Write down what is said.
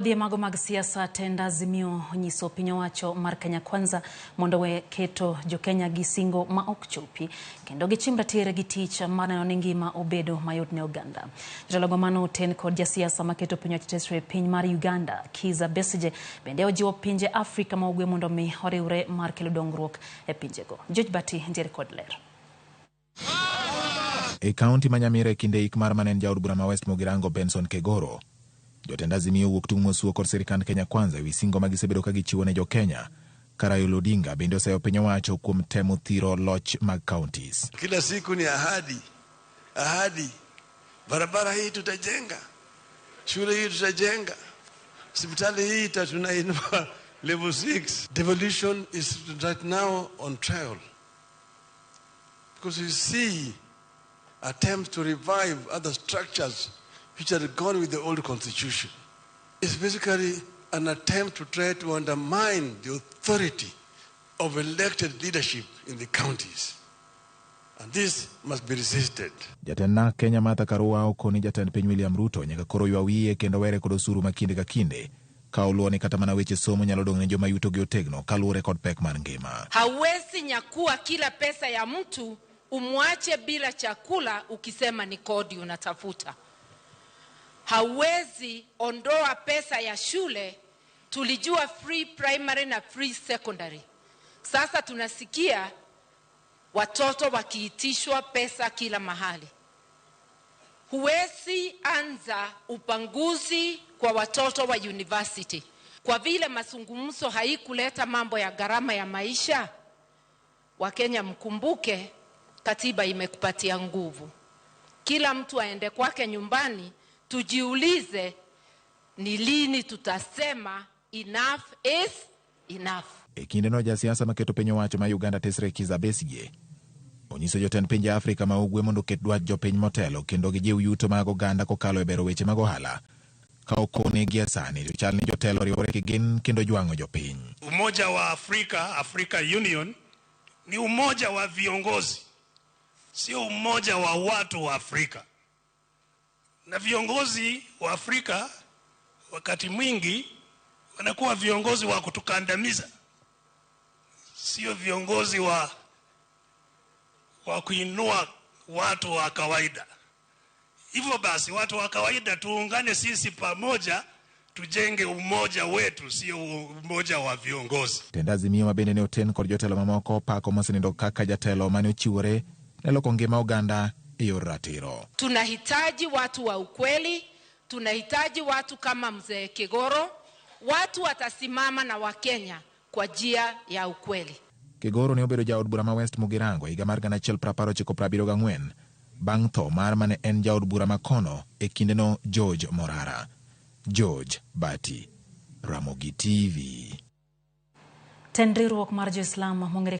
Dhi mago mag siasa tend Azimio onyiso piny owacho mar Kenya Kwanza mondo owe keto jokenya gi singo ma ok chopi kendo gichim ratiro gi tich mar neno ni ngima obedo mayot ne oganda. Jotelo go mano oten kod jasiasa maketo piny owacho tesre e piny mar Uganda Kizza Besigye bende ojiwo pinje Afrika ma ugwe mondo mi oriwre mar kelo dongruok e pinjego. George Bati ntiere kod ler. E kaunti ma Nyamira e kinde ik mar mane en jaod bura ma West Mugirango Benson Kegoro, jotend Azimio owuok tung' mosuo kod sirikand Kenya Kwanza ewi singo ma gisebedo ka gichiwo ne jokenya ka Raila Odinga bende oseyo piny owacho kuom temo thiro loch mag counties. Kila siku ni ahadi, ahadi, barabara hii tutajenga, shule hii tutajenga, hospitali hii tunainua level 6. Devolution is right now on trial because you see attempts to revive other structures which had gone with the old constitution. It's basically an attempt to try to undermine the authority of elected leadership in the counties. And this must be resisted. Jatend NARC Kenya Martha Karua okoni jatend piny William Ruto nyaka koro ywa wiye kendo were kod osuru ma kinde ka kinde ka oluwo ni kata mana weche somo nyalo dong' ne joma yutogi otegno kaluwore kod pek mar ngima. Hauwezi nyakua kila pesa ya mtu umwache bila chakula ukisema ni kodi unatafuta. Hauwezi ondoa pesa ya shule. Tulijua free primary na free secondary. Sasa tunasikia watoto wakiitishwa pesa kila mahali. Huwezi anza upanguzi kwa watoto wa university kwa vile mazungumzo haikuleta mambo ya gharama ya maisha. Wakenya mkumbuke, katiba imekupatia nguvu. Kila mtu aende kwake nyumbani, tujiulize ni lini tutasema enough is enough. E kindeno jasiasa maketo piny owacho ma Uganda Tesre Kizza Besigye onyiso jotend pinje Afrika ma ugwe mondo oket dwach jopiny motelo kendo gijiw yuto mag oganda kokalo e bero weche mag ohala ka okone gie sani to chal ni jotelo oriwore kigin kendo jwang'o jopiny. Umoja wa Afrika, Africa Union, ni umoja wa viongozi, sio umoja wa watu wa Afrika. Na viongozi wa Afrika wakati mwingi wanakuwa viongozi wa kutukandamiza, sio viongozi wa kuinua watu wa kawaida. Hivyo basi, watu wa kawaida tuungane sisi pamoja, tujenge umoja wetu, sio umoja wa viongozi. Tend Azimio ma bende ne oten kod jotelo mamoko pako mosenindo kaka jatelo mane ochiwore ne loko ngima oganda e yor ratiro. Tunahitaji watu wa ukweli, tunahitaji watu kama mzee Kigoro, watu watasimama na Wakenya kwa njia ya ukweli. Kigoro ne obedo jaod bura ma West Mugirango higa mar 1974 bang' tho mar mane en jaod bura ma kono e kindeno George Morara. George Bati, Ramogi TV. Tend riwruok mar jo-Islam mong'ere